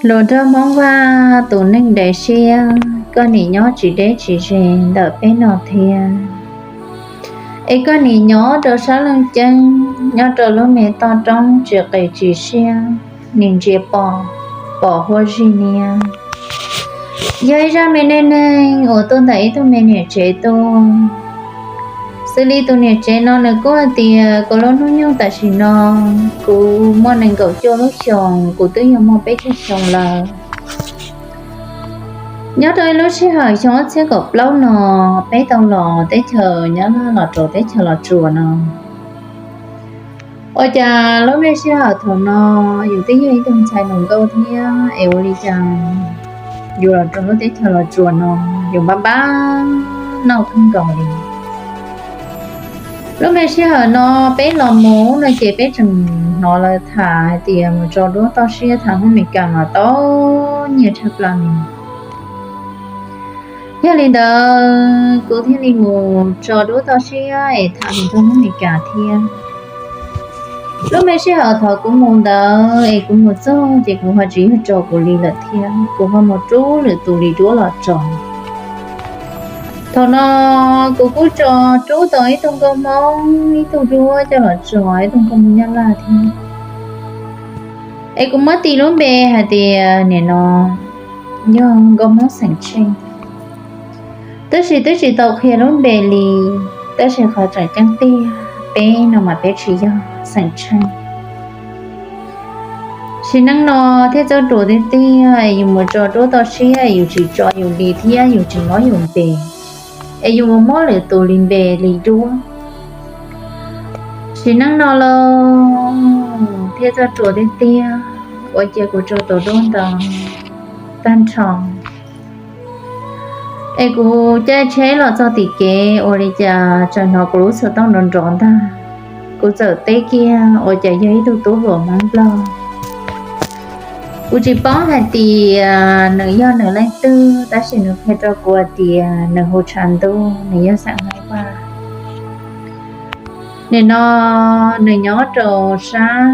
Hluas nraug Hmoob Vaj tus neeg dev siab, koj nim nyob tsis deb tsis ze ntawm peb no thiab, es koj nim nyob rau sab leej ceeb, nyob rau lub me toj roob tsis qis tsis siab, nim ntsia pom, pom huab zig niab. Yog ib zaj me neej neeg uas tuaj ntawm ib tug me niam tsev tuaj. Xws li tus niam tsev no nws kuj hais tias kuv lub hnub nyoog tam sim no kuv muaj nees nkaum cuaj lub xyoos, kuv twb yog muaj peb caug xyoo lawm. Nyob rau ib lub sij hawm xyoo ob txhiab kaum plaub no, peb tau los teb chaws Nyab Laj los rau teb chaws Los Tsuas no. Ua cas lub me sij hawm thaum no yus twb yog ib tug ntxhais hluas nkauj thiab es ua li cas yus los rau lub teb chaws Los Tsuas no, yus npab npab nauj kawg nkaus li. Lub me sij hawm no peb los mus no ces peb tseem hnov lawv tham hais tias mus tso duab toj siab tham Hmoob Meskas mas tau nyiaj tshaj plaws li. Yog li ntawd kuv thiaj li mus tso duab toj siab es tham hluas nraug Hmoob Meskas thiab. Lub me sij hawm thaum kuv mus ntawd es kuv mus txog ces kuv ho tsis yog tso kuv li lawm thiab, kuv ho mus rub lwm tus li duab los tso. Thaum no kuv kuj tso, rub tau ib tug nkauj Hmoob ib tug duab coj los tso, ib tug nkauj Hmoob Nyab Laj thiab. Es kuv muab tis lub npe hais tias nim no yog nkauj Hmoob xeem Tsheej. Tab sis twb tsis tau qhia lub npe li, tab sis qhov tseem ceeb tiag peb no mas peb tsis yog xeem Tsheej. Sim neej no thiab txawj ruam tiag tiag, yus mus tso duab toj siab yus tsis tso yus li thiab yus tsis muab yus npe, es yus mus muab lwm tus li npe li duab. Sim neej no los thiab txawj ruam tiag tiag, ua cia kuv tso tau duab ntau tag nrho. Es kuv caij tsheb los txog tim kev ua li cas tseem hnov kuv lub xov tooj nrov nrov ntag. Kuv txawm teb kiag ua cas yog ib tug tub hluas Hmoob Nplog. Kuv tsis paub hais tias nws yog nws leej twg, tab sis nws qhia rau kuv hais tias nws hu Tshav Ntuj, nws yog xeem Hmoob Vaj. Nim no nws nyob rau sab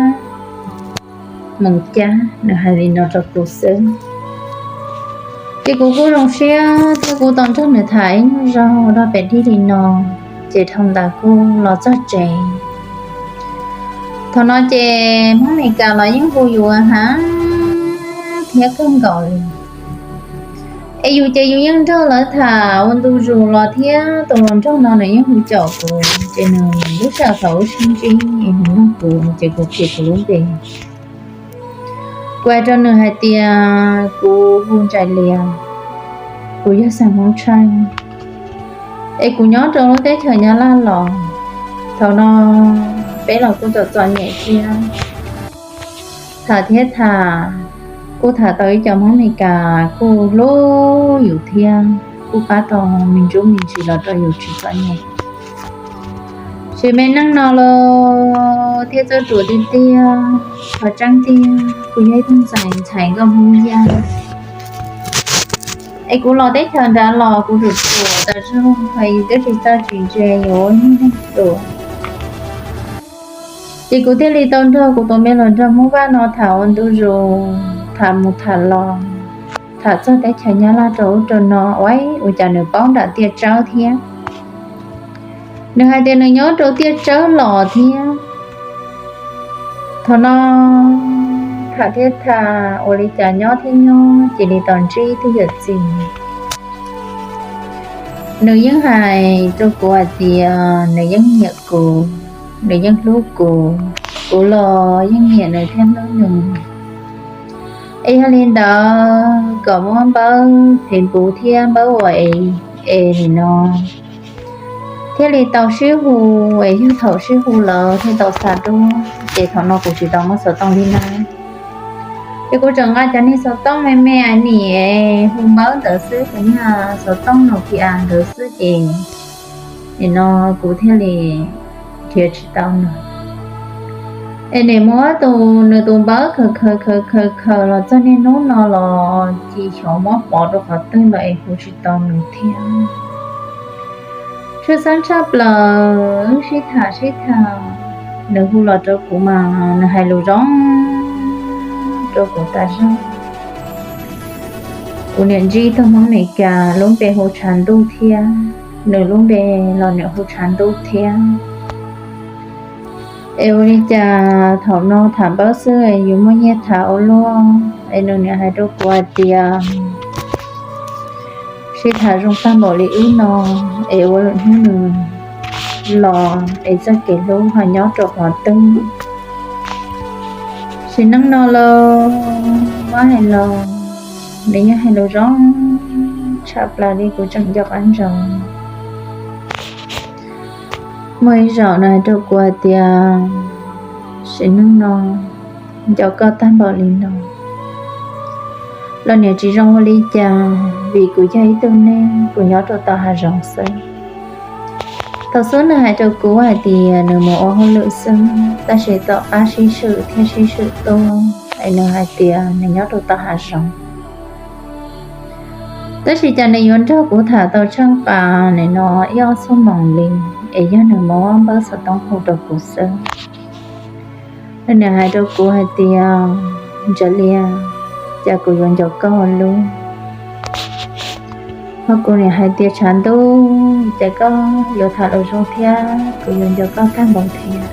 Moos Cab, nws hais li no rau kuv xwb. Ces kuv kuj zoo siab thiab kuv tau nrog nws tham ib nyuag zaug rau pem dig li no, ces dhau ntawd kuj los txog tsev. Thaum no ces Hmoob Meskas los yeej hu yus heev thiab kawg nkaus li. Es yus ces yus yeej nrog lawv tham ua ntu zus los thiab tus hluas nraug no nws yeej hu caum kuv, ces nws lub sij hawm thaum ub sib ntsib es nws nug kuv ces kuv qhia kuv lub npe. Kuv hais rau nws hais tias kuv hu Ntsais Lias, kuv yog xeem Hmoob Tsheej, es kuv nyob rau lub teb chaws Nyab Laj los. Thaum no peb los kuj txom txom nyem thiab, tham thiab tham, kuj tham tau ib co Hmoob Meskas kuj hlub yus thiab kuj pab tau me ntsuj me ntsis los rau yus tsis txom nyem. Sim me neej no los thiab txawj ruam tiag tiag, qhov tseeb tiag kuv yog ib tug ntxhais ntxhais nkauj Hmoob Yaj. Es kuv los teb chaws nrad los kuv ruam ruam tas zog, yus twb tsis txawj tsis ntse, yus ua ib neeg ruam. Ces kuv thiaj li tau nrog kuv tus me hluas nraug Hmoob Vaj no tham ua ntu zus, tham mus tham los, tham txog teb chaws Nyab Laj rau ub rau no, ua, ua cas nws paub nram Tiaj Tsawb thiab. Nws hais tias nws nyob rau Tiaj Tsawb los thiab. Thaum no tham thiab tham ua li cas nyob thiab nyob cia li tau ntsib ib tug yawm txiv. Nws yeej hais rau kuv hais tias nws yeej nyiam kuv, nws yeej hlub kuv, kuv los yeej nyiam nws thiab hlub nws. Es yog li ntawd kom muab npawb Facebook thiab npawb ua es, es nim no thiaj li tau sib hu, es yog thaum sib hu lawm thiaj tau xa duab, ces thaum no kuv tsis tau muaj xov tooj li na. Ces kuv tseem nqa cov niag xov tooj me me nim hu npawb ntawd xwb, cov niag xov tooj Nokia ntawd xwb ces nim no kuv thiaj li nrhiav tsis tau nws. Es nim muab tus, nws tus npawb khaws khaws khaws khaws khaws los txog niaj hnub no los cia xyov muab pov rau qhov twg lawm es hu tsis tau nws thiab. Tshwj xeeb tshaj plaws wb sib tham sib tham, nws hu los rau kuv mas nws hais lus zoo rau kuv tas zog. Kuv niam ntsib tug Hmoob Meskas lub npe hu Tshav Ntuj thiab, nws lub npe los niam hu Tshav Ntuj thiab. Es ua li cas thaum no tham npawb xwb es yuav muaj nyiaj tham ua luaj, es nws niam hais rau kuv hais tias sib tham zoo tag npaum li ub no, es ua lwm hnub nws los es txoj kev hlub ho nyob rau qhov twg. Sim neej no los muab hais los, nws yeej hais lus zoo tshaj plaws li, kuv tseem nco qab ntsoov. Muaj ib zaug nws hais rau kuv hais tias, sim neej no nco koj tag npaum li no los niam tsis zoo ua li cas, vim kuv yog ib tug neeg kuv nyob rau tom hav zoov xwb. Thaum xub nws hais rau kuv hais tias nws mus ua hauj lwm xwb, tab sis tom qab sib swm thiab sib swm tuaj es nws hais tias nws nyob rau tom hav zoov. Tab sis cas nws yuav nrog kuv tham tau tsheej pas nim no ib ob xuab moos li, es yog nws muab npawb xov tooj hu rau kuv xwb. Nws niam hais rau kuv hais tias, Ntsav Lias, cas kuv yuav nco koj lub. Ho kuv niam hais tias, Tshav Ntuj, cas koj yuav tham lus zoo thiab, kuv yuav nco koj tag npaum thiab.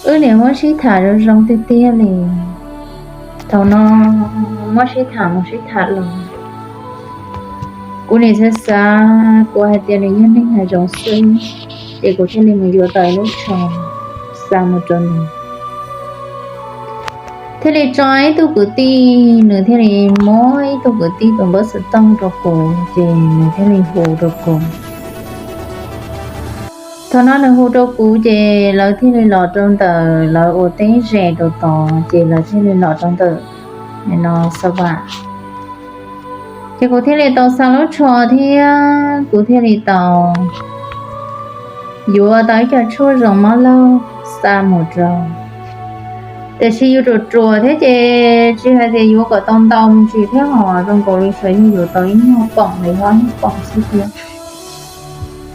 Wb niam muab sib tham zoo zoo tiag tiag li. Thaum no muab sib tham mus sib tham los, kuv niam xav xav, kuv hais tias nws yog neeg hav zoov xwb, ces kuv thiaj li mus yuav tau ib lub tsho xa mus rau nws. Thiaj li tso ib tug kwv tij, nws thiaj li muab ib tug kwv tij tus npawb xov tooj rau kuv, ces nws thiaj li hu rau kuv. Thaum no nws hu rau kuv ces lawv thiaj li los rau ntawm lawv ua teb ze rau tod, ces lawv thiaj li los rau ntawm no xa vam. Ces kuv thiaj li tau xa lub tsho thiab kuv thiaj li tau yuav tau ib co tshuaj zoo mob laug xa mus rau. Tiam sis yus ruam ruam thiab ces tsis hais tias yuav kom tau ntau me ntsis thiab, ho zoo nkaus li xyov yog yuav tau ib nyuag poom los yog ob nyuag poom xwb thiab.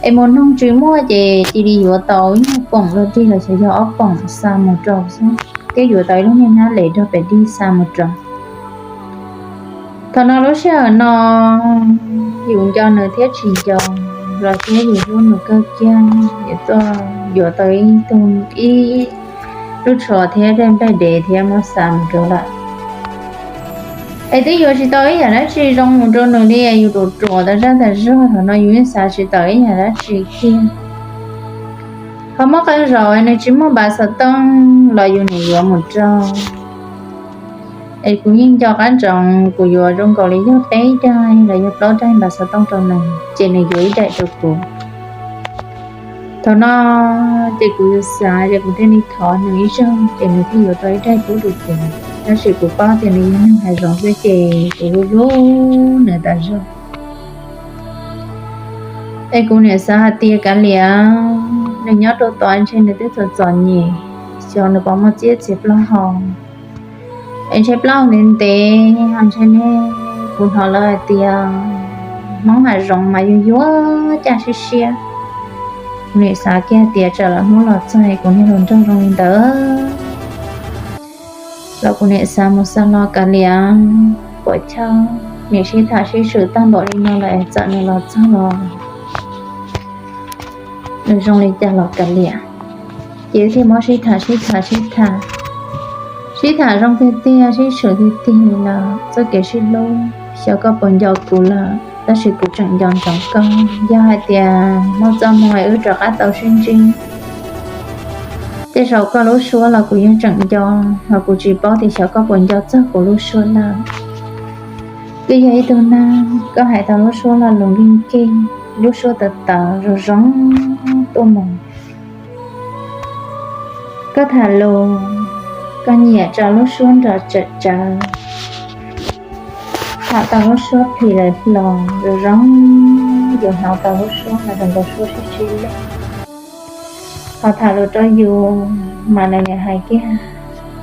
Es mus noog tsis muaj ces cia li yuav tau ib nyuag poom los dig los xyov yog ob poom xa mus rau xwb, thiab yuav tau ib lub niag hnab les rau pem dig xa mus rau. Thaum no lub sij hawm no yus nco nws thiab tsis nco los thiab yus hlub nws kawg kiag, yus tuaj yuav tau ib tug ib lub tsho thiab tej nplaig dev thiab muab xa mus rau lawm. Es twb yuav tsis tau ib yam dab tsi zoo mus rau nws li, yus ruam ruam tas zaj tas zog, thaum no yus yeej xav tsis tawm ib yam dab tsi kiag. Ho muaj qee zaum nws tsis muaj npav xov tooj los yus niam yuav mus rau. Es kuv yeej nco qab ntsoov, kuv yuav zoo nkaus li yog peb daim los yog plaub daim npav xov tooj rau nws, ces nws yuav ib daim rau kuv. Thaum no ces kuv yuav xav ces kuv thiaj li thov nws ib zaug ces nws thiaj yuav tau ib daim pub rau kuv. Tab sis kuv paub tias nws yog neeg hav zoov xwb ces kuv hlub hlub nws tas zog. Es kuv niam xav hais tias kav liam, nws nyob rau tod ntshe nws twb txom txom nyem, xyov nws puas muaj txiaj txiag plaub hau. Es ntshe plaub ntev ntev, ho ntshe ne, kuv hnov lawv hais tias Hmoob hav zoov mas yuag yuag caj siab siab. Kuv niam xav kiag tias tsam lawv hnub los txog kuv niag hluas nraug zoo li ntawd. Los kuv niam xav mus xav los kav liam, puas chawj, niam sib tham sib swm tag npaum li no lawm es txawm nws los txog los nws zoo li cas los kav liam. Ces thiaj muab sib tham sib tham sib tham, sib tham zoo tiag tiag, sib swm tiag tiag li lawm, txoj kev sib hlub, xyov koj puas nco kuv lawm, tab sis kuv tseem nco ntsoov koj. Yog hais tias muaj txoj hmoo es wb rov qab tau sib ntsib, tej zaum koj lub suab los kuv yeej tseem nco, los kuv tsis paub tias xyov koj puas nco txog kuv lub suab lawm. Twb yog ib tug neeg koj hais tau lub suab lo lus nkeeg nkeeg, lub suab tawv tawv zoo zoo tuaj mus. Koj tham lus, koj nyiam tso lub suab nrov tsawv tsawv, tham tau lub suab phim lawv hlo, zoo zoo, yus hnov tau lub suab mas zoo nkaus suab sib sib lej. Ho tham lus rau yus mas nws niam hais kiag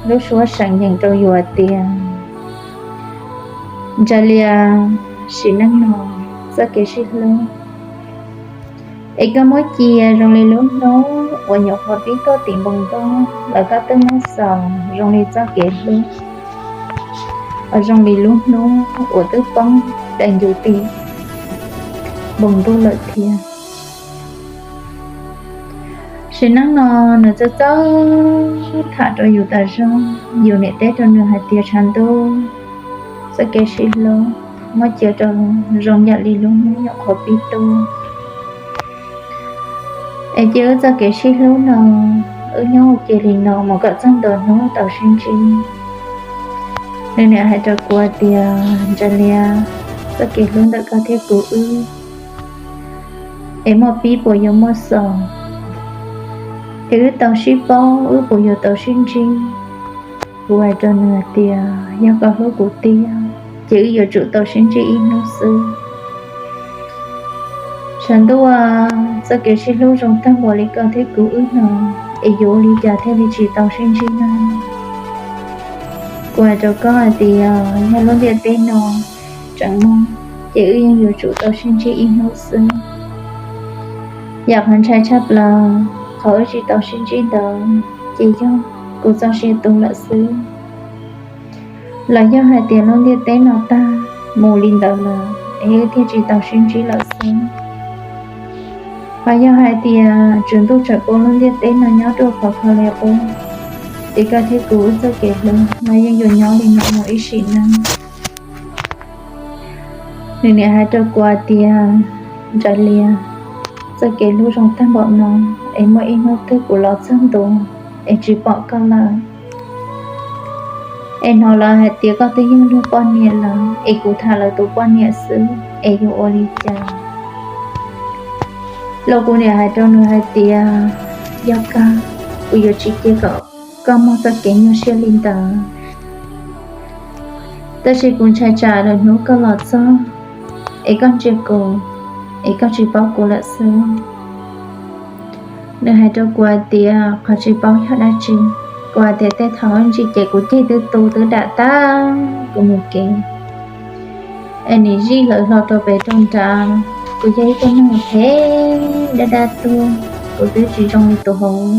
lub suab seem nyeem rau yus hais tias, Ntsa Lias, sim neej no txoj kev sib hlub es koj muab cia zoo li lub hnub uas nyuam qhuav pib tuaj tim npoo ntuj los koj twb muab xaus zoo li txoj kev hlub. zoo li lub hnub uas twb poob daim ncuv tim npoo ntuj lawm thiab. Sim neej no nws txawj txawj tham rau yus tas zog, yus niam teb rau nws hais tias tshav ntuj, txoj kev sib hlub muab cia rau zoo yam li lub hnub nyuam qhuav pib tuaj. Es cia wb txoj kev sib hlub no, wb nyob ua ke li no mus kom txog ntua hnub tau sib ntsib. Nws niam hais rau kuv hais tias, Ntsa Lia, txoj kev hlub ntawm koj thiab kuv wb es muaj pib puas yuav muaj xaus, es wb tau sib paub wb puas yuav tau sib ntsib. Kuv hais rau nws hais tias, Yog koj hlub kuv tiag ces wb yuav tsum tau sib ntsib ib hnub xwb. Tshav ntuj, txoj kev sib hlub zoo tag npaum li koj thiab kuv wb no, es yuav ua li cas thiaj li tsis tau sib ntsib na? Kuv hais rau koj hais tias, Yog lub ntiaj teb no tseem muaj, ces wb yeej yuav tsum tau sib ntsib ib hnub xwb. Yam qhov ntshai tshaj plaws, qhov wb tsis tau sib ntsib ntawd ces yog kuv txoj sia tu lawm xwb, los yog hais tias lub ntiaj teb no tag mus li ntawd lawm es wb thiaj tsis tau sib ntsib lawm xwb. Hos yog hais tias tswv ntuj tawm pub lub ntiaj teb no nyob ruaj khov kho li qub, ces koj thiab kuv wb txoj kev hlub no yeej yuav nyob li no mus ib sim neej. Nws niam hais rau kuv hais tias, Ntsa Lia, txoj kev hlub zoo tag npaum no, es muaj ib hnub twg kuv los txog ntua es tsis pom koj lawm, es hnov lawv hais tias koj twb yog luag poj niam lawm, es kuv tham lawv tus poj niam xwb, es yuav ua li cas? Los kuv niam hais rau nws hais tias, Yog kawg, kuv yuav tsis cia kom koj muaj txoj kev nyuaj siab li ntawd. Tab sis kuv ntshai tsam lwm hnub koj los txog es koj ntsia kuv, es koj tsis paub kuv lawm xwb. Nws hais rau kuv hais tias, Qhov tsis paub yog dab tsi? Kuv hais tias, Tej thaum ntsis ces kuv ceg twb tu twb dam tag kuv mus kev, es nws zij hlawv hlo rau pem rau nrad. Kuv yog ib tug neeg phem dab dab tuag, kuv twb tsis zoo li tus hauv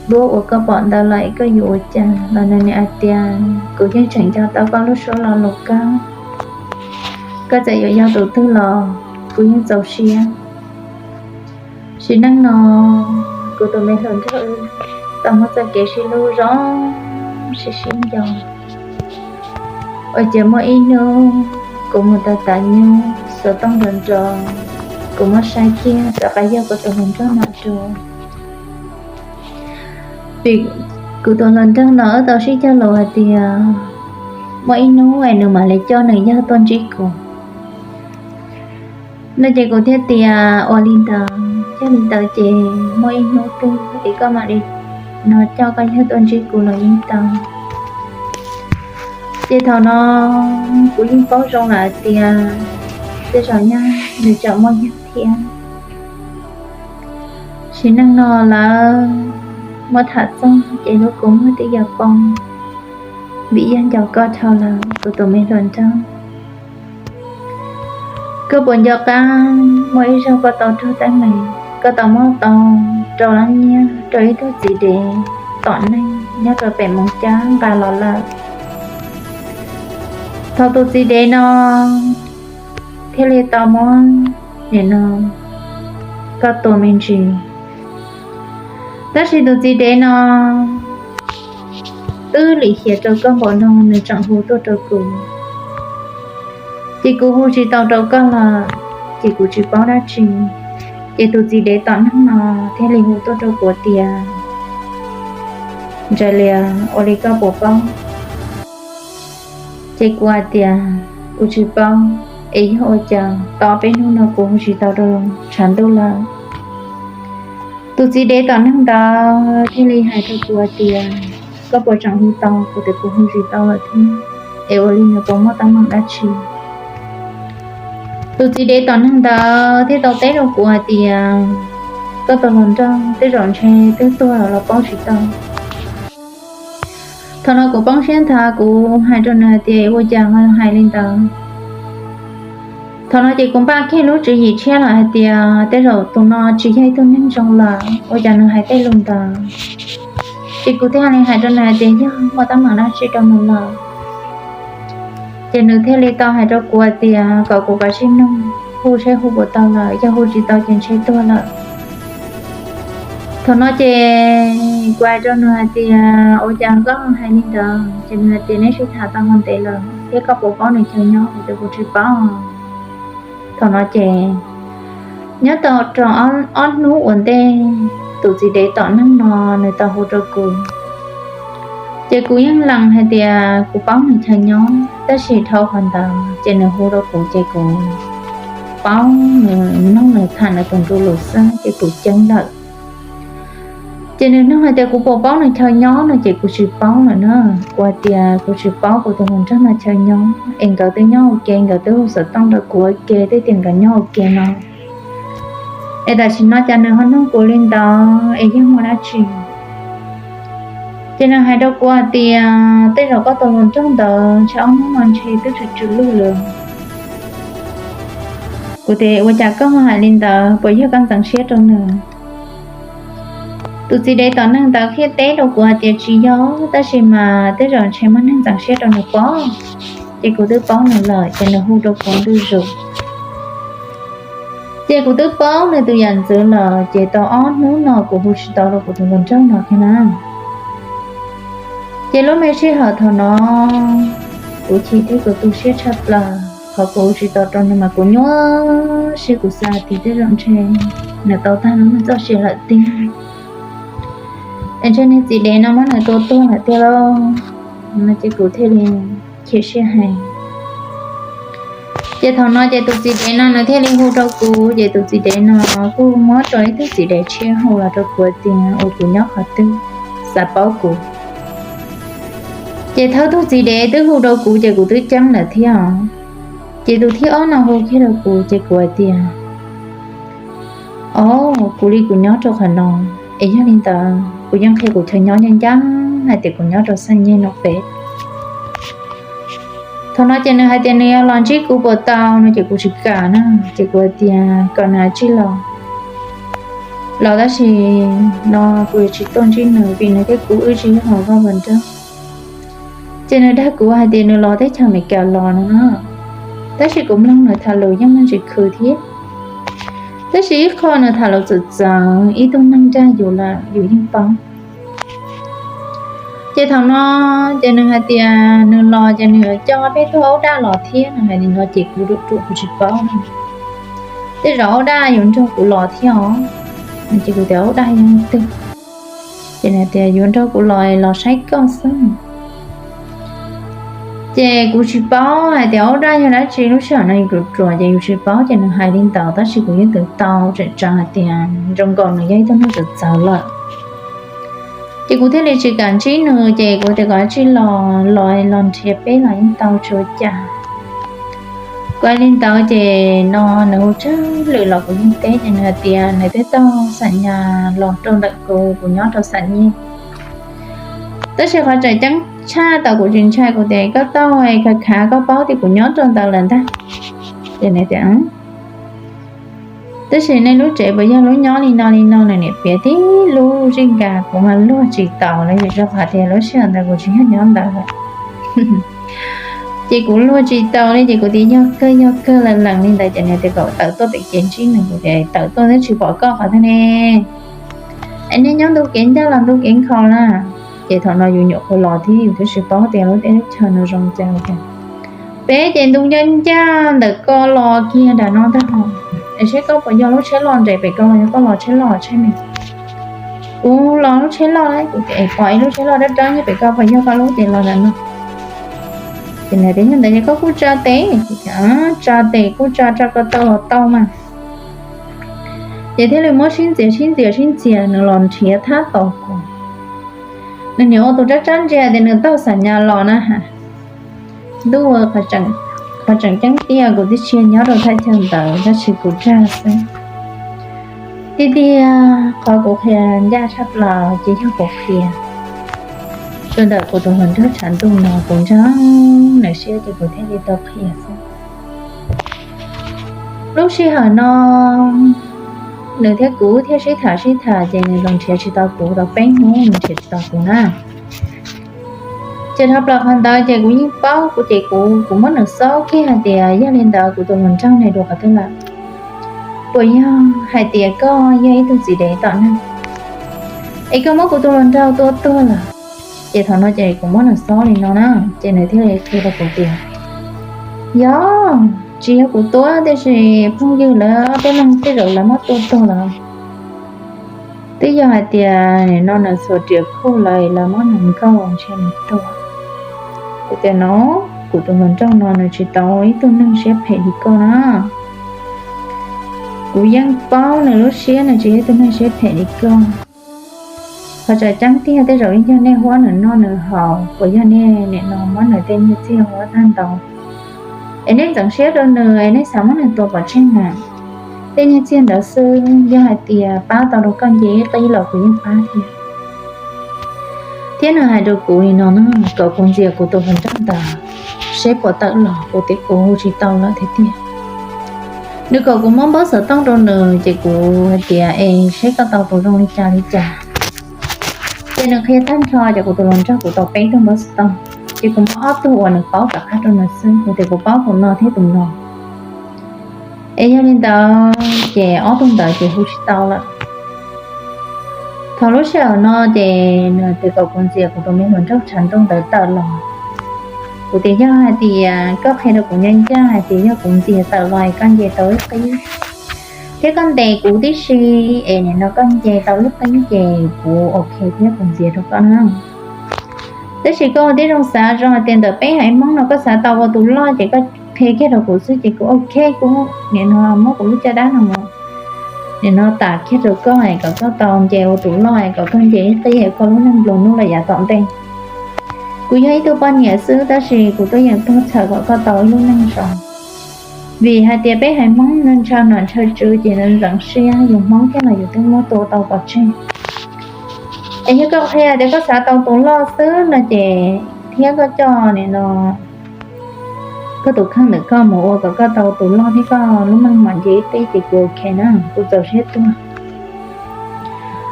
duab uas koj pom ntawd lawm, koj yuav ua cas? Los nws niam hais tias, Kuv yeej tseem nco tau koj lub suab lo lus kawg. Koj txawm yuav yog tus twg los kuv yeej txaus siab. Sim neej no kuv tus me hluas nraug wb tau muaj txoj kev sib hlub zoo sib sib nco, ua cas muaj ib hnub kuv mus tas tas nyuj xov tooj nrov nrov, kuv muab saib kiag rov qab yog kuv tus hluas nraug no dua. Vim kuv tus hluas nraug no wb tau sib cog lus hais tias muaj ib hnub es nws mam li coj nws yawg tuaj ntsib kuv no ces kuv thiaj tias, Ua li ntawd, yog li ntawd ces muaj ib hnub twg es koj mam li no coj koj yawg tuaj ntsib kuv los yeej tau. Ces thaum no kuv yeej paub zoo lawm hais tias tej zaum nyaj nws tseem muaj yawg thiab. Sim neej no lawv muab tham txog ces lub kua muag twb yuav poob, vim yog nco koj dhau lawm kuv tus me hluas nraug. Koj puas nco qab muaj ib zaug koj tau raug teeb meem, koj tau muab tau rau lab nyiaj rau ib tug txiv dev tom neeg nyob rau pem Moos Cab nqa los lawm. Thaum tus txiv dev no thiaj li tau muab nim no koj tua me ntsis. Tab sis tus txiv dev no twb lim hiam rau koj npaum no nws tseem hu tuaj rau kuv, ces kuv hu tsis tau rau koj lawm, ces kuv tsis paub dab tsi. Ces tus txiv dev tom neeg no thiaj li hu tuaj rau kuv tias, Ntsa Lia, ua li koj puas paub? Ces kuv hais tias, Kuv tsis paub, es yog ua cas tau peb hnub no kuv hu tsis tau rau tshav ntuj lawm? Tus txiv dev tom neeg ntawd thiaj li hais rau kuv hais tias, Koj puas tseem hu tau? Kuv tias, Kuv hu tsis tau lawm thiab, es ua li nws puas muaj teeb meem dab tsi? Tus txiv dev tom neeg ntawd thiaj tau teb rau kuv hais tias, Koj tus hluas nraug tej zaum ntshe twb tuag los paub tsis tau. Thaum no kuv poob siab nthav, kuv hais rau nws hais tias, Ua cas ho hais li ntawd? Thaum no ces kuv npaj kiag lub tswv yim tshiab lawm hais tias, Tej zaum tus no tsis yog ib tug neeg zoo lawm, ua cas nws hais tej lus ntawd? Ces kuv thiaj li hais rau nws hais tias, Yog muaj teeb meem dab tsi rau nws lawm? Ces nws thiaj li tau hais rau kuv hais tias kom kuv kav tsij nug, hu seb hu puas tau lawm, yog hu tsis tau ces ntshe tuag lawm. Thaum no ces kuv hais rau nws hais tias ua cas koj hais li ntawd? Ces nws hais tias neb sib tham tau ntev lawm thiab koj puas paub nws chaw nyob? Kuv tias kuv tsis paub. Thaum no ces nyob tau rau ob hnub ua ntej, tus txiv dev tom neeg no nws tau hu rau kuv. Ces kuv yeej lees hais tias kuv paub nws chaw nyob, tab sis dhau qhov ntawd ces nws hu rau kuv ces kuv paub nws, nug nws tham nws tus ntu lus xwb ces kuv ceeb lawm. Ces nws nug hais tias kuv puas paub nws chaw nyob no ces kuv tsis paub lawm na. Kuv hais tias kuv tsis paub kuv tus hluas nraug no chaw nyob, es nkawd twb nyob ua ke, nkawd twb hu xov tooj rau kuv ua ke, twb tias nkawd nyob ua ke no, es tam sim no cas nws ho nug kuv li ntawd es yog muaj dab tsi? Ces nws hais rau kuv hais tias tej zaum koj tus hluas nraug ntawd ntshe ob hnub no ntshe twb tsw tsw lug lawm. Kuv tias ua cas koj hais li ntawd, puas yog koj ntxeev siab rau nws? Tus txiv dev tom neeg ntawd thiaj teb rau kuv hais tias tsis yog, tab sis mas tej zaum ntshe muaj neeg ntxeev siab rau nws pob. Ces kuv twb paub nws lawm ces nws hu rau kuv ntuj zus. Ces kuv twb paub nws tus yam ntxwv lawm ces tau ob hnub no kuv hu tsis tau rau kuv tus hluas nraug no kiag na. Ces lub me sij hawm thaum no kuv chim thiab kuv tu siab tshaj plaws, qhov kuv hu tsis tau rau nws mas kuv nyuaj siab, kuv xav tias tej zaum ntshe nws tau tag lub neej txoj sia lawm tiag, es ntshe niag txiv dev no muab nws tua tuag lawm tiag lauj. No ces kuv thiaj li chim siab heev. Ces thaum no ces tus txiv dev no nws thiaj li hu rau kuv, ces tus txiv dev no kuj muab rau ib tug txiv dev tshiab hu los rau kuv tias ua kuv nyob qhov twg, xav paub kuv. Ces thaum tus txiv dev twb hu rau kuv ces kuv twb ceeb lawm thiab os. Ces tus thib ob no hu kiag rau kuv ces kuv hais tias, o, kuv li kuv nyob rau qhov no, es yog li ntawd kuv yeej qhia kuv chaw nyob ncaj ncaj hais tias kuv nyob rau Xaj Nyej no pem. Thaum no ces nws hais tias nws yuav los ntsib kuv puas tau no ces kuv tsis kam na, ces kuv hais tias kom nws tsis los, los tab sis no kuv yuav tsis tuaj ntsib nws vim nws thiab kuv wb tsis yog hluas nkauj hluas nraug. Ces nws dag kuv hais tias nws los teb chaws Amelikas los no na, tab sis kuv mloog nws tham lus yeej muaj ntsis khwv thiab, tab sis ib qho nws tham lus txawv txawv, ib tug neeg dag yus lawm yus yeej paub. Ces thaum no ces nws hais tias nws los ces nws yuav coj peb tug aub daj los thiab, nws hais li no ces kuv ruam ruam kuv tsis paub na. Tej zaum aub daj yuav nrog kuv los thiab os. Ces kuv tias aub daj yog leej twg? Ces nws tias yuav nrog kuv los, los saib koj xwb. Ces kuv tsis paub hais tias aub daj yog dab tsi, lub sij hawm no yus ruam ruam ces yus tsis paub, ces nws hais li ntawd tab sis kuv yeej twv tau tseem tsam hais tias zoo nkaus nws yog ib tug neeg txawv txawv lawm. Ces kuv thiaj li tsis kam ntsib nws, ces kuv tias kom tsij los, los los nrhiav peb los yeej tau tsis ua cas. Kuv hais li ntawd ces no nws hu tsawg lwm los kuv yeej teb, ces nws hais tias nws twb tau xam nyas los rau ntawm kuv, kuv nyob rau Xam Nyej. Tab sis qhov tseem ceeb tshaj tau kuv tsis ntshai, kuv tias koj tau khav khav koj paub tias kuv nyob rau ntawd lawm ntag. Ces nws tias tab sis nej lub tsev puas yog lub nyob li no li no, nws niam piav tib lub zij nkas kuv mas luag tsis taus li, vim rau qhov tias lub sij hawm ntawd kuv tsis yog nyob ntawd. Ces kuv luag tsis tau li, ces kuv tias yog kawg yog kawg, lees lees li ntawd ces nws tias kom tawm tuaj pem kev ntsib nws, kuv tias tawm tuaj twb tsis pom koj qhov twg ne. Es nej nyob ntu kev ncaj los ntu kev nkhaus na? Ces thaum no yus nyuam qhuav los thiab yus twb tsis paub tias lub teb lub chaw no zoo cas li cas. Peb ces ntu ncaj ncaj ntawm ko los kiag nram no ntag hos, es seb koj puas yog lub tsheb loj nres pem ko los yog koj los tsheb loj tsheb me. Kuv los lub tsheb loj, kuv tias es pom ib lub tsheb loj dawb dawb nyob pem ko, puas yog koj lub? Ces los nram no. Ces nws tias yog ntawd ces koj kuj tsa tes. Kuv tias tsa tes kuj tsa, tsa ko taw los tau mas. Ces thiaj li muab sib ntxias sib ntxias sib ntxias nws los nrhiav thab tos kuv. Nws niam ua tus rab rab ntsia tias nws tau xam nyas los na has. Ntuj, qhov tseem ceeb tiag kuv twb tsis nyob rau thaj chaw ntawd tab sis kuv dag xwb. Tiag tiag qhov kuv qhia ncaj tshaj plaws ces yog kuv qhia rau ntawm kuv tus hluas nraug tshav ntuj no, kuv ntseeg nws siab ces kuv thiaj li tau qhia xwb. Lub sij hawm no nws thiab kuv thiaj sib tham sib tham ces nws los nrhiav tsis tau kuv tau peb hnub, nws nrhiav tsis tau kuv na. Ces dhau plaws qhov ntawd ces kuv yeej paub, kuv ces kuv kuv muab nws xob kiag hais tias, yog li ntawd kuv tus hluas nraug ne dua qhov twg lawm? Puas yog hais tias koj yog ib tug txiv dev tom neeg es koj muab kuv tus hluas nraug tua tuag lawm? Ces thaum no ces kuv muab nws xob li no na, ces nws thiaj li qhia rau kuv tias, yog, tsis yog kuv tua, tiam sis phooj ywg lawv ob peb leeg tej zaum lawv muab tua tuag lawm. Twb yog hais tias no nws xuas riam khuj lawm, lawv muab nws nkaug ntshe nws tuag. Kuv tias no, kuv tus hluas nraug no nws tsis tau ib tug neeg siab phem li koj na. Kuv yeej paub nws lub siab, nws tsis yog ib tug neeg siab phem li koj. Qhov tseem ceeb tiag tej zaum yeej yog nej huab nws noj nws haus, puas yog nej nim no muab nws tej nyiaj txiag huab tag ntau es nej ntxeev siab rau nws es nej xav muab nws tua pov tseg na? Tej nyiaj txiag ntawd xwb, yog hais tias pab tau rau koj nce ib qib los kuv yeej pab thiab. Thiab nws hais rau kuv li no na, kom kuv ntxias kuv tus hluas nraug ntawd seb puas tawm los, kuv tias kuv hu tsis tau lawm thiab tiag. Nws kom kuv muab npawb xov tooj rau nws, ces kuv hais tias es seb koj tau tus zoo li cas li cas. Ces nws qhia tag nrho, ces kuv tus hluas nraug kuv tau peb tug npawb xov tooj, ces kuv muab ob tug uas nws paub rov qab rau nws xwb, kuv tias kuv paub tus no thiab tus no. Es yog li ntawd ces ob tug ntawd ces hu tsis tau lawm. Thaum lub sij hawm no ces nws tias kom kuv ntxias kuv tus me hluas nraug tshav ntuj ntawd tawm los. Kuv tias yog hais tias koj qhia rau kuv ncaj ncaj hais tias yog kuv ntxias tawm los es koj nce tau ib qib, thiab koj ntes kuv tib si, es nim no koj nce tau ib qib ces kuv ok thiab kuv ntxias rau koj na. Tab sis koj ua tib zoo xav zoo hais tias ntawm peb haiv Hmoob no koj xav tau ua tus loj ces koj qhia kiag rau kuv xwb ces kuv ok, kuv nim no muab kuv lub caj dab no mus nim no tas kiag rau koj es kom koj tau nce ua tus loj es kom koj nce ib qib es koj lub neej nplua nuj lawm yav tom ntej. Kuv yog ib tug poj niam xwb tab sis kuv twb yeem tuag txhawm kom koj tau ib lub neej zoo. Vim hais tias peb haiv Hmoob nws ntshaw nom ntshaw tswv ces nws ntxeev siab, yus Hmoob thiab los yus twb muab tua tau pov tseg. Es yog koj qhia tias koj xav tau tus loj xwb no ces thiab koj coj nim no koj tus kheej ntawm koj mus ua kom koj tau tus loj thiab koj lub neej mam nce ib qib ces kuv ok na, kuv txaus siab tuag.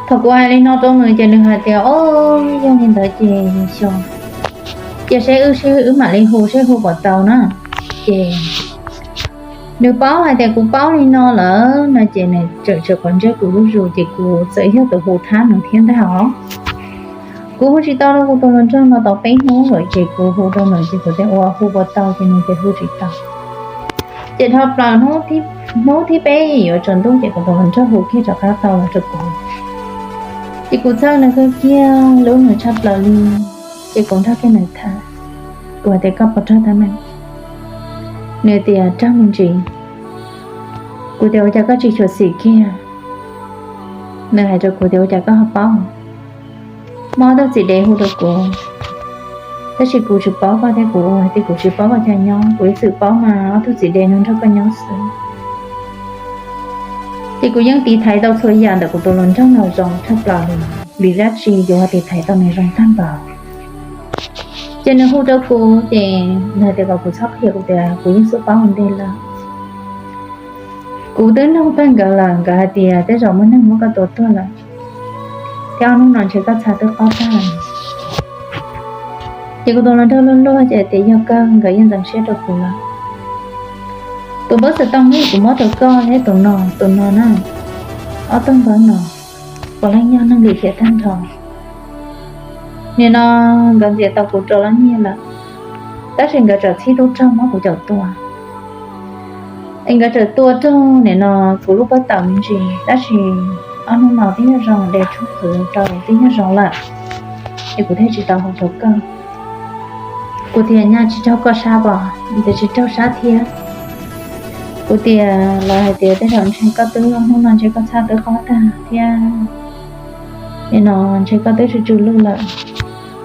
Thaum kuv hais li no rau nws ces nws hais tias o, yog li ntawd ces xyov, ces seb wb sib wb mam li hu seb hu puas tau na. Ces nws paub hais tias kuv paub li no lawm no ces nws tseem tsis quav ntsej kuv zuj zus ces kuv txawm yog tus hu thab nws thiab ntag os. Kuv hu tsis tau rau kuv tus hluas nraug no tau peb hnub lawm ces kuv hu rau nws ces kuv tias ua hu puas tau ces nws tias hu tsis tau. Ces dhau plaws hnub thib peb yuav tsaus ntuj ces kuv tus hluas nraug hu kiag rov qab tau los rau kuv. Ces kuv txhawj nws kawg kiag, hlub nws tshaj plaws li. Ces kuv nrog kiag nws tham, kuv hais tias koj puas raug tab meeg? Nws tias raug me ntsis. Kuv tias ua cas koj tsis xyuam xim kiag? Nws hais rau kuv tias ua cas koj ho paub? Muaj ob tug txiv dev hu rau kuv, tab sis kuv tsis paub koj thiab kuv ua tias kuv tsis paub koj cov nyob, kuv ib txwm paub mas ob tug txiv dev no nrog koj nyob xwb. Ces kuv yeej tiv thaiv tau txhua yam ntawm kuv tus hluas nraug no zoo tshaj plaws li, vim dab tsi yuav tiv thaiv tau nws zoo tag npaum. Ces nws hu rau kuv ces nws hais tias kom kuv txhob qhia, kuv tias kuv yeej xub paub ua ntej lawm. Kuv twb nug tag nkawd lawm, nkawd hais tias tej zaum muaj neeg muab koj tua tuag lawm, thiab ob hnub no ntshe koj txha twb qob tag lawm. Ces kuv tus hluas nraug luag luag ces tias yog kawg, nkawd yeej ntxeev siab rau kuv lawm. Tus npawb xov tooj no kuv muab rau koj thiab tus no, tus no na, ob tug npawb no puav leej yog neeg lim hiam tag nrho. Nim no nkawd ntxias tau kuv rau lab nyiaj lawm, tab sis nkawd txawm txhib tub rog muab kuv caum tua. Es nkawd txawm tua raug nim no kuv lub pob tawm me ntsis, tab sis ob hnub no twb yog zoo, de tshuaj qhwv rau twb yog zoo lawm, es kuv thiaj tsis tau hu rau koj. Kuv tias nyaj tsis raug koj sab pom, tias tsis raug sab thiab. Kuv tias lawv hais tias tej zaum ntshe koj twb, ob hnub no ntshe koj txhaj twb qob tag thiab, nim no ntshe koj twb tsw tsw lwj lawm.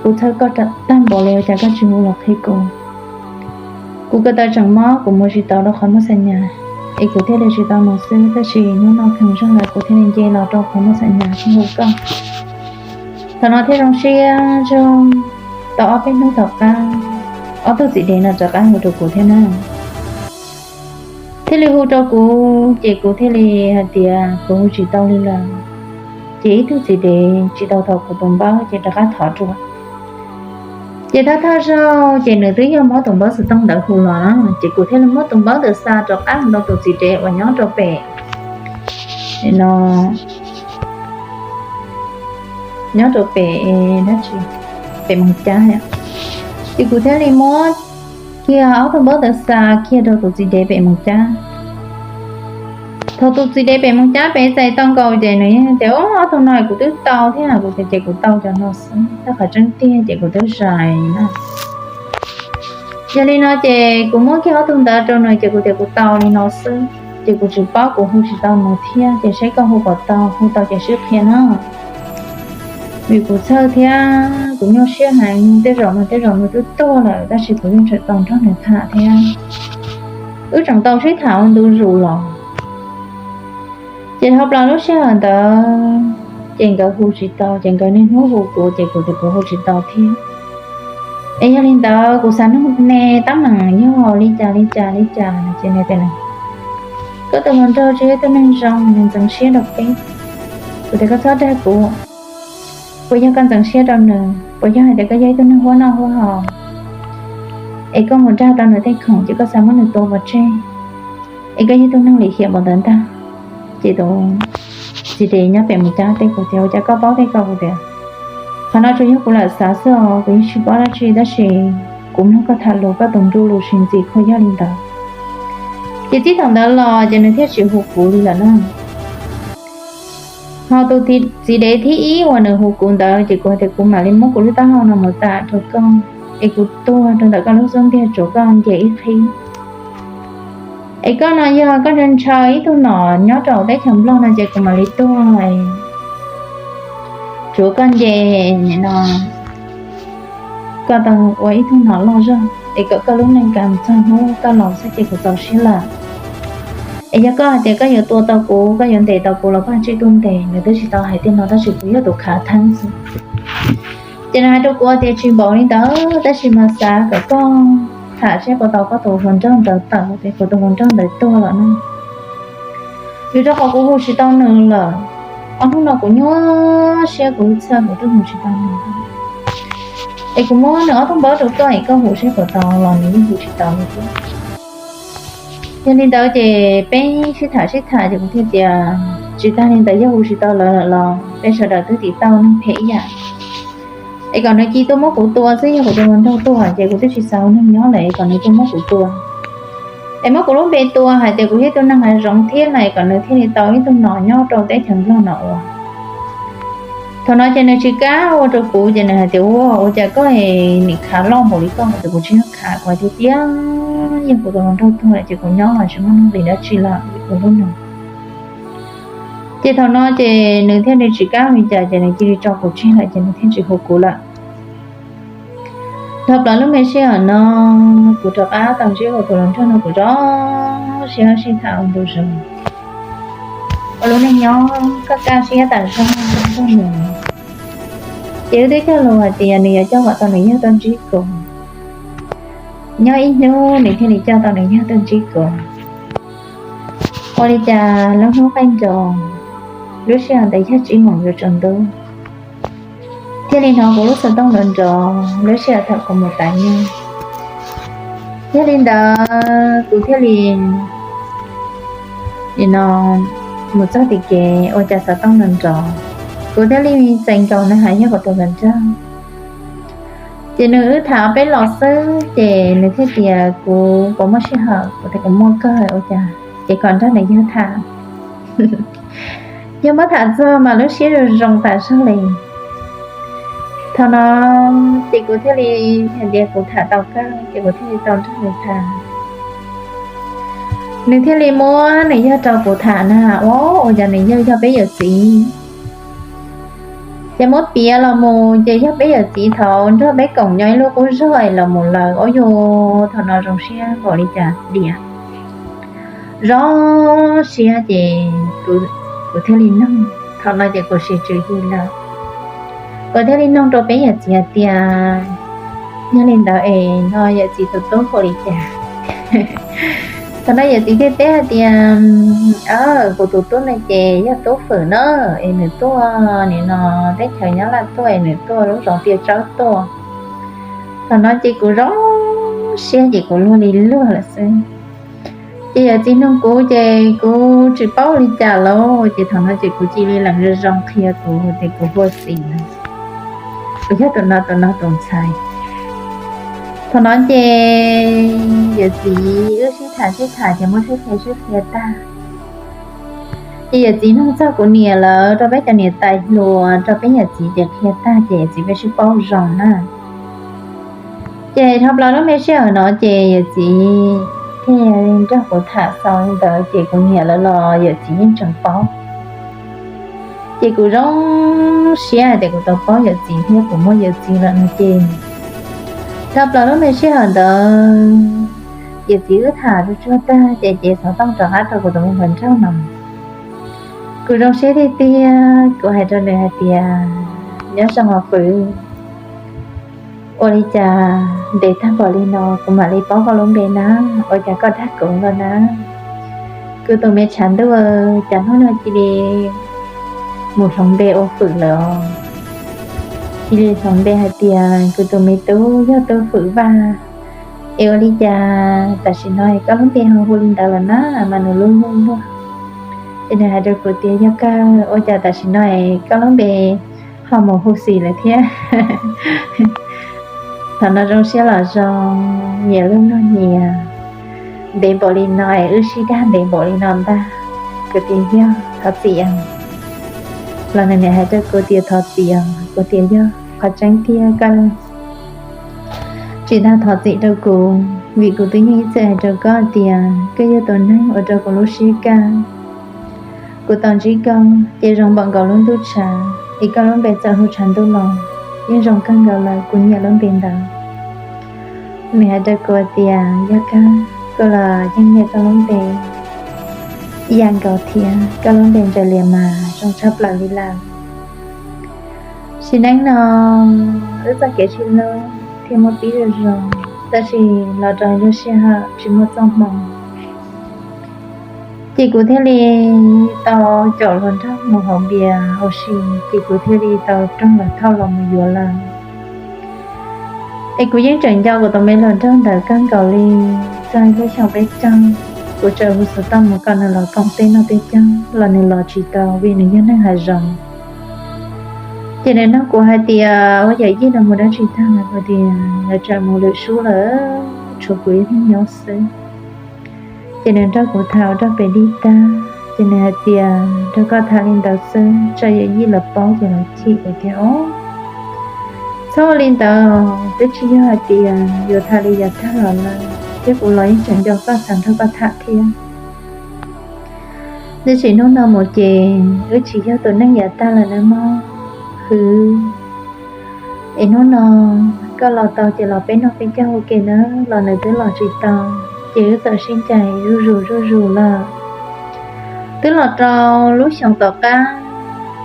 Kuv txhawj koj tag npaum li ua cas koj tsis hu los qhia kuv. Kuv ko taw tseem mob, kuv mus tsis tau rau qhov muaj xa nyas, es kuv thiaj li tsis tau mus xwb, tab sis hnub no kheev zog lawm kuv thiaj li nce los rau qhov muaj xa nyas thiab hu koj. Thaum no thiaj zoo siab zog, tau ob peb hnub tom qab, ob tug txiv dev no rov qab hu rau kuv thiab na. Thiaj li hu rau kuv ces kuv thiaj li hais tias kuv hu tsis tau li lawm. Ces ib tug txiv dev tsis tau thov kuv tus npawb ces rov qab thov dua. Ces thawj thawj zaug ces nws twb yog muab tus npawb xov tooj ntawd hu los na, ces kuv thiaj li muab tus npawb ntawd xa rov qab mus rau tus txiv dev uas nyob rau pem, no, nyob rau pem, pem Moos Cab. Ces kuv thiaj li muab kiag ob tug npawb ntawd xa kiag rau tus txiv dev pem Moos Cab. Thaum tus txiv dev pem Moos Cab pem txais tau nkaus ces nws tias, Ob tug no kuv twb tau thiab, kuv tias ces kuv tau cov no xwb, tab qhov tseeb tiag ces kuv twb zais na. Yog li no ces kuv muab kiag ob tug ntawd rau nws ces kuv tias kuv tau li no xwb, ces kuv tsis paub, kuv hu tsis tau nws thiab, ces seb koj hu puas tau, hu tau ces sib qhia na. Vim kuv txhawj thiab kuv nyuaj siab heev, tej zaum no tej zaum nws twb tuag lawm tab sis kuv yeej tseem tau nrog nws tham thiab. Wb tseem tau sib tham ua ntu zus los. Ces dhau plaws lub sij hawm ntawd ces nkawd hu tsis tau, ces nkawd niaj hnub hu kuv ces kuv tias kuv hu tsis tau thiab. Es yog li ntawd kuv xav nug ne tab meeg yog li cas li cas li cas no ces nws tias, Koj tus hluas nraug tsis yog ib tug neeg zoo, nws ntxeev siab rau peb. Kuv tias koj txhob dag kuv, puas yog koj ntxeev siab rau nws? Puas yog hais tias koj yog ib tug neeg huab noj huab haus es koj mus dag tau nws tej khoom ces koj xav muab nws tua pov tseg es koj yog ib tug neeg lim hiam npaum ntawd ntag? Ces tus txiv dev nyob pem Moos Cab teb kuv tias, Ua cas koj paub tej ko? Kuv tias, Qhov no tsuas yog kuv lam xav xwb os, kuv yeej tsis paub dab tsi, tab sis kuv mloog koj tham lus, koj tus nruj lus sib ntxim khuv yog li ntawd. Ces txij thaum ntawd los ces nws thiaj tsis hu kuv li lawm na. Ho tus txiv dev thib ib uas nws hu kuv ntawd ces kuv hais tias kuv mam li muab kuv lub taub hau no mus tam rau koj, es kuv tuag rau ntawm koj lub xub ntiag tsuav koj nce ib qhib. Es koj no yog koj ntshaw ntshaw ib tug nom nyob rau teb chaws Nplog no ces kuv mam li tuag tsuav koj nce no, koj tau ua ib tug nom loj zog es kom koj lub neej kam txog hnub koj laus xwb ces kuv txaus siab lawm. Es yog koj hais tias koj yuav tua tau kuv, koj yuav ntes tau kuv los koj tsij tuaj ntes, nws twb tsis tau hais tej no tab sis kuv yog tus khav theeb xwb. Ces nws hais rau kuv tias tsis npaum li ntawd tab sis mas xav kom koj tham seb puas tau koj tus hluas nraug ntawd tawm, ces kuv tus hluas nraug ntawd tuag lawm na. Vim rau qhov kuv hu tsis tau nws lawm, ob hnub no kuv nyuaj siab kuv txhawj kuv twb hu tsis tau nws. Es kuv muab nws ob tug npawb rau koj es koj hu seb puas tau los nws yeej hu tsis tau li thiab. Yog li ntawd ces peb sib tham sib tham ces kuv thiaj tias tsis tag li ntawd yog hu tsis tau lawv lawm los peb sawv daws twb tiv tauj neeg phem ib yam. Es kom nws cia tuaj muab kuv tua xwb, yog kuv tus hluas nraug tuag ces kuv twb tsis xav ua neeg nyob lawm es kom nws tuaj muab kuv tua. Es muab kuv lub npe tua hais tias kuv yog ib tug neeg hav zoov thiab na, es kom nws thiaj li tau ib tug nom nyob rau teb chaws Nplog no ua. Thaum no ces nws tsis kam ua rau kuv ces nws hais tias ua, ua cas koj es nim khav loj npaum li koj? Kuv tias kuv tsis yog khav, kuv hais tiag tiag, yog kuv tus hluas nraug tuag lawm ces kuv nyob los tsis muaj nuj nqis dab tsi lawm kuv lub neej. Ces thaum no ces nws thiaj li tsis kam li cas ces nws cia li tso kuv tseg lawm ces nws thiaj tsis hu kuv lawm. Dhau plaws lub me sij hawm no kuv rov qab tau ntsib kuv tus hluas nraug no kuv zoo siab sib tham ua ntu zus. Ua lub neej nyob kaj kaj siab tas zog nrog nws. Ces wb twb cog lus hais tias nws yuav coj kom tau nws yawg tuaj ntsib kuv. Nyob ib hnub nws thiaj li coj tau nws yawg tuaj ntsib kuv. Ua li cas lub hnub qaij ncaus, lub sij hawm ntawd yog tsib moos yuav tsaus ntuj, thiaj li hnov kuv lub xov tooj nrov nrov lub sij hawm thaum kuv mus tav nyoog. Yog li ntawd kuv thiaj li no mus txog tim kev ua cas xov tooj nrov nrov, kuv thiaj li txais nkaus nws hais yog kuv tus hluas nraug. Ces nws wb tham ob peb los xwb ces nws thiaj tias kuv puas muaj sij hawm, kuv tias kuv muaj kawg ua cas, ces kom nrog nws yawg tham. Yog muab tham txog mas lub siab zoo zoo tas zog li. Thaum no ces kuv thiaj li hais tias kuv tham tau kawg ces kuv thiaj li tau nrog nws tham. Nws thiaj li muab nws yawg rau kuv tham na, ua cas nws yawg yog peb yawm txiv. Ces muab piav los mus ces yog peb yawm txiv thaum nrog peb koom nyob ib lub qub zog es los mus lawm. Ua yog thaum no zoo siab npaum li cas diam. Zoo siab ces kuv thiaj li noog, thaum no ces kuv sim tswv yim lawm. Kuv thiaj li noog rau peb yawm txiv hais tias, yog li ntawd es no yawm txiv tus tub hu li cas? Thaum no yawm txiv thiaj teb hais tias, kuv tus tub no ces yog tub fwm na, es nws tuaj nim no teb chaws Nyab Laj tuaj es nws tuaj lub zos Tiaj Tsawb tuaj. Thaum no ces kuv zoo siab ces kuv luag li luag lawm xwb. Ces yawm txiv nug kuv ces kuv tsis paub ua li cas lawm, ces thaum no ces kuv cia li lees zoo zoo qhia kuv tias kuv hu ua Xis na, kuv yog tus no tus no tus ntxhais. Thaum no ces yawm txiv wb sib tham sib tham ces muab sib qhia sib qhia tag, ces yawm txiv nug txog kuv niam lawv rau peb cov niam tais hluas rau peb yawm txiv ces qhia tag ces yawm txiv peb sib paub zoo na. Ces dhau plaws lub me sij hawm no ces yawm txiv thiaj nrog kuv tham xaus li ntawd ces kuv niam lawv los yawm txiv yeej tseem paub. Ces kuv zoo siab hais tias kuv tau paub yawm txiv thiab kuv muaj yawm txiv lawm no ces dhau plaws lub me sij hawm ntawd yawm txiv wb tham tsuag tsuag tag ces cev xov tooj rov qab rau kuv tus me hluas nraug no. Kuv zoo siab tiag tiag, kuv hais rau nws hais tias, nyob zoo os kwv, ua li cas ntev tag npaum li no kuv mam li paub koj lub npe na, ua cas koj dag kuv los na? Kuv tus me tshav ntuj, cas hnub no cia li mus hloov npe ua Fwm lawm os. Cia li hloov npe hais tias kuv tus me tub yog Tub Fwm Vaj. Es ua li cas tam sim no koj lub npe ho hu li ntawd lawm na? Mas nws lub luag luag. Ces nws hais rau kuv tias, yog kawg, ua cas tam sim no es koj lub npe ho mus hu Xis lawm thiab? Thaum no zoo siab los zoo, nyias lub luag nyias. Ntev npaum li no es wb sib dag ntev npaum li no ntag. Kuv tias yog thov txim os. Los nws niam hais rau kuv tias thov txim os. Kuv tias yog, qhov tseeb tiag koj tsis tau thov txim rau kuv, vim kuv twb yeej ib txwm hais rau koj tias koj yog tus neeg ua rau kuv lub siab kaj. Kuv tau ntsib koj ces zoo npaum nkaus lub ntuj tshav, es koj lub npe txawm hu tshav ntuj los yeej zoo kawg nkaus lawm, kuv nyiam lub npe ntawd. Nws hais rau kuv tias yog kawg, kuv los yeej nyiam koj lub npe ib yam nkaus thiab, koj lub npe Ntsaws Lias mas zoo tshaj plaws li lawm. Sim neej no wb txoj kev sib hlub thiaj muaj pib zoo zoo, tab sis los rau lub sij hawm tsis muaj txoj hmoo, ces kuv thiaj li tau caum hluas nraug mus haus npias ua si, ces kuv thiaj li tau roog los thauj los mus yuav lawm. Es kuv yeej tseem nco kuv tus me hluas nraug ntawd kawg nkaus li. Txog lub xyoo peb caug, kuv tseem hu xov tooj mus kom nws los koom tej noj tej cog los nws los tsis tau vim nws yog neeg hav zoov. Ces nws nug kuv hais tias ua yawm yij los mus dab tsi tag, kuv tias lawv tseem mus lwm sub lawm, tshuav kuv ib leeg nyob xwb. Ces nws nrog kuv tham ua rag pem dib tag, ces nws hais tias nrog koj tham li ntawd xwb, tsam yawm yij lawv paub ces lawv chim. Kuv tias o, txhob ua li ntawd, twb tsis yog hais tias yuav tham li yav tag los lawm, thiab kuv los yeej tseem nco koj xav nrog koj tham thiab. Tab sis hnub no mus ces wb tsis yog tus neeg yav tag lawm nawb mog, hwv. Es hnub no koj los tau ces los peb noj peb cog ua ke na, los nws twb los tsis tau, ces wb txawm sib ncaim zuj zus zuj zus lawm. Twb los rau lub xyoo tom qab,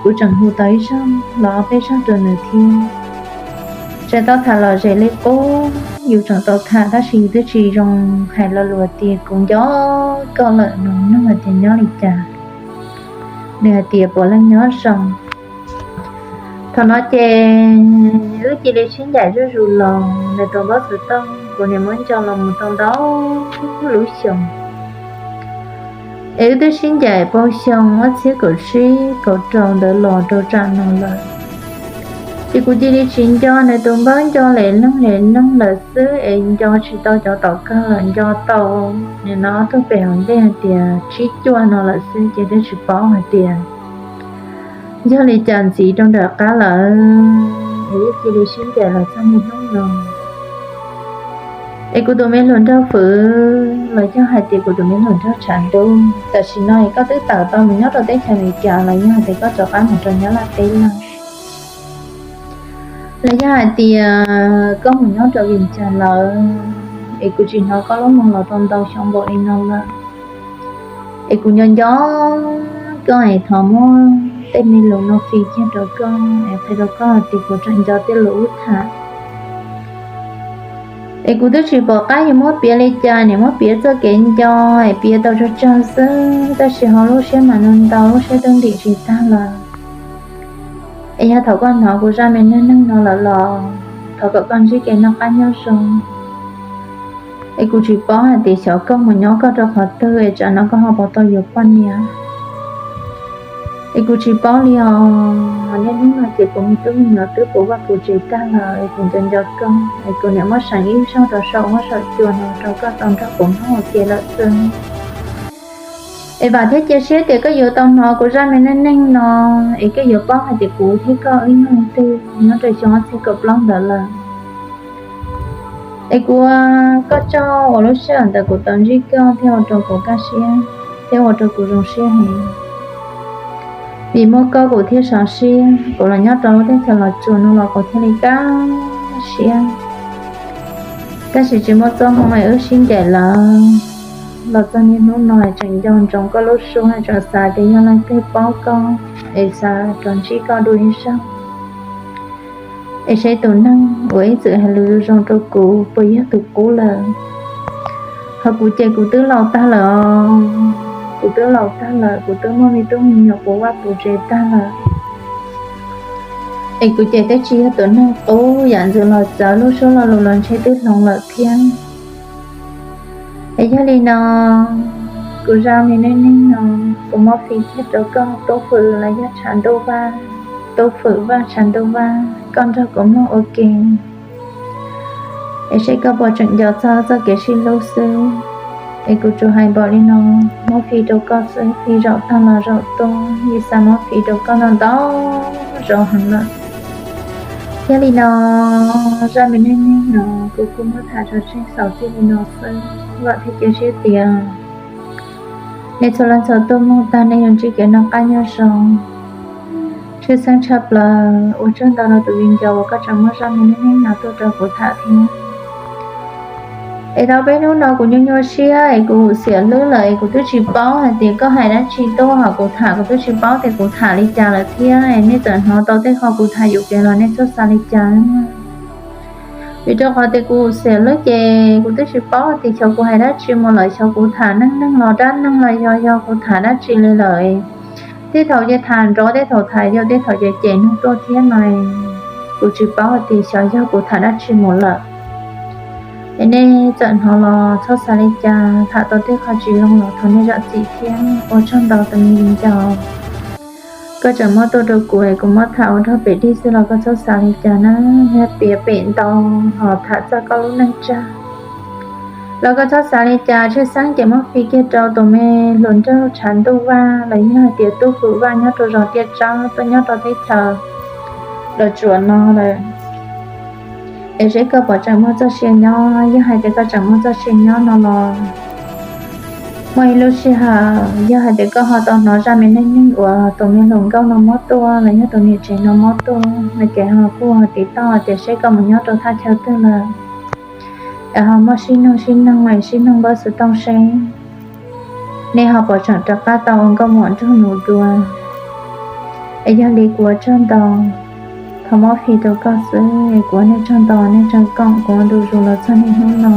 kuv tseem hu tau ib zaug los ob peb zaug rau nws thiab. Tseem tau tham lom zem li qub, yus tseem tau tham tab sis twb tsis zoo hais lo lus tias kuv nco koj lawm no, nug hais tias nyob li cas, nws hais tias puav leej nyob zoo. Thaum no ces wb cia li sib ncaim zuj zus los, nws tus npawb xov tooj kuv niam muab nco los mus tau ntau lub xyoo. Es wb twb sib ncaim puag xyoo ob txhiab kaum tsib kaum rau ntawd los rau tsam no lawm. Ces kuv cia li tsis nco nws tus npawb, nco lem leej lem leej lawm xwb es nco tsis tau cov tom kawg lawm, nco tau nim no ob tug pem hauv ntej hais tias tsib cuaj no lawm xwb ces twb tsis paub hais tias yog li cas ntxiv rau nram qab lawm. Es wb cia li sib ncaim los txog niaj hnub no. Es kuv tus me hluas nraug Fwm los yog hais tias kuv tus me hluas nraug tshav ntuj, tam sim no es koj twb tawm tau mus nyob rau teb chaws Amelikas los yog hais tias koj rov qab mus rau Nyab Laj teb lawm, los yog hais tias koj mus nyob rau Vias Cas lawm, es kuv tsis hnov koj lub moog los tau ntau xyoo npaum li no lawm. Es kuv nco nco koj es thov muab tej me lus no fij kiag rau koj es qhia rau koj hais tias kuv tseem nco tej lus wb tham. Es kuv twb tsis pom qab yuav muab piav li cas, nim muab piav txoj kev nco es piav tau tsawg tsawg xwb, tab sis ho lub siab mas ntau ntau, lub siab twb ntim tsis tag lawm. Es yog thaum koj hnov kuv zaj me neej neeg no lawm los thov kom koj ntsib kev noj qab nyob zoo. Es kuv tsis paub hais tias xyov koj mus nyob koj rau qhov twg es tsam no koj ho puas tau yuav poj niam. Es kuv tsis paub li os, niaj hnub no ces kuv me tub me nyuam twb puv vaj puv tsev tag lawm es kuv nco nco koj es kuv niam muab seem ib zaug rau saum huab saum cua no rau koj tau nrog kuv mloog ua ke lawm xwb. Es vam thiab cia siab tias koj yuav tau hnov kuv zaj me neej neeg no, es koj yuav paub hais tias kuv thiab koj wb yog leej twg nyob rau xyoo ob txhiab kaum plaub ntawd lawm. Es kuv ua koj tsaug uas lub sij hawm ntawd kuv tau ntsib koj thiab ua rau kuv kaj siab thiab ua rau kuv zoo siab heev. Vim muaj koj kuv thiaj sov siab, kuv los nyob rau lub teb chaws Los Tsuas no los kuv thiaj li kaj siab. Tab sis tsis muaj txoj hmoo es wb sib ncaim lawm. Los txog niaj hnub no tseem nco ntsoov koj lub suab, tseem xav tias yog leej twg paub koj es xav rov ntsib koj dua ib zaug. Es seb tus neeg uas ib txwm hais lus zoo zoo rau kuv puas yog tus qub lawm. Ho kuv ces kuv twb laus tag lawm os, kuv twb laus tag lawm, kuv twb muaj me tub me nyuam puv vaj puv tsev tag lawm. Es kuv ces twb tsis yog tus neeg qub, yam ntxwv los txawv, lub suab lo lus los ntshe twb hloov lawm thiab. Es yog li no, kuv zaj me neej neeg no kuv muab fij kiag rau koj, tub fwm los yog tshav ntuj vaj, tub fwm vaj tshav ntuj vaj, koj nrog kuv mloog ua ke. Es seb koj puas tseem nco txog txoj kev sib hlub xwb. Es kuv tsuas hais npaum li no, muab fij rau koj xwb, fij zaum tag los zaum tuaj, yeej xav muab fij rau koj ntau ntau zaus heev lawm. Thiab li no, zaj me neej neeg no kuv kuj muab tham tso tseg xaus txij li no xwb, vam thiab cia siab tias nej txhua leej txhua tus mloog tag nej yuav ntsib kev noj qab nyob zoo. Tshwj xeeb tshaj plaws ua tsaug ntau rau tus viv ncaus uas koj tseem muab zaj me neej neeg no tuaj rau kuv tham thiab. Es tau peb hnub no kuv nyuaj nyuaj siab es kuv xiam hlwb lawm es kuv twb tsis paub hais tias koj hais dab tsi tuaj hauv kuv tham, kuv twb tsis paub tias kuv tham li cas lawm thiab. Nej txawm hnov tau tej qho kuv tham yuam kev los nej txhob xav li cas. Vim rau qhov tias kuv xiam hlwb ces kuv twb tsis paub tias xyov kuv hais dab tsi mus lawm, xyov kuv tham neej neeg los dab neeg los yog yog kuv tham dab tsi li lawm. Tej thaum ces tham nrov, tej thaum tham yau, tej thaum ces cem neeg tuaj thiab no. Kuv tsis paub tias xyov yog kuv tham dab tsi mus lawm. Es nej txawm hnov los txhob xav li cas, tham tau tej qho tsis zoo los thov nej zam txim thiab. Ua tsaug ntau tus me viv ncaus. Koj tseem muab tuaj rau kuv es kuv muab tham ua rag pem dig xwb los koj txhob xav li cas na. Yog tias pem ntau ho tham txog koj lub neej tsag los koj txhob xav li cas. Tshwj xeeb ces muab fij kiag rau tus me hluas nraug tshav ntuj vaj los yog hais tias tub fwm vaj nyob rau zos Tiaj Tsawb tuaj nyob rau teb chaws Los Tsuas no lawm. Es seb koj puas tseem muaj txoj sia nyob. Yog hais tias koj tseem muaj txoj sia nyob no los muaj ib lub sij hawm yog hais tias koj ho tau hnov zaj me neej neeg uas tus me hluas nkauj no muab tuaj los yog tus niam tsev no muab tuaj no ces ho kuj ho tiv tauj tias seb koj mus nyob rau thaj chaw twg lawm, es ho muab sib noog sib noog es sib noog npawb xov tooj seb nej ho puas tseem rov qab tau ua nkauj muam nraug nus dua. Es yog li kuv ua tsaug ntau, thov muab fij rau koj xwb, kuv ua nej tsaug ntau, nej tseem koom kuv ua ntu zus los txog niaj hnub no.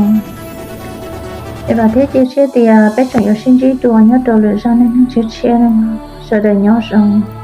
Es vam thiab cia siab tias peb tseem yuav sib ntsib dua nyob rau lwm zaj neej neeg tshiab tshiab. Sawv daws nyob zoo.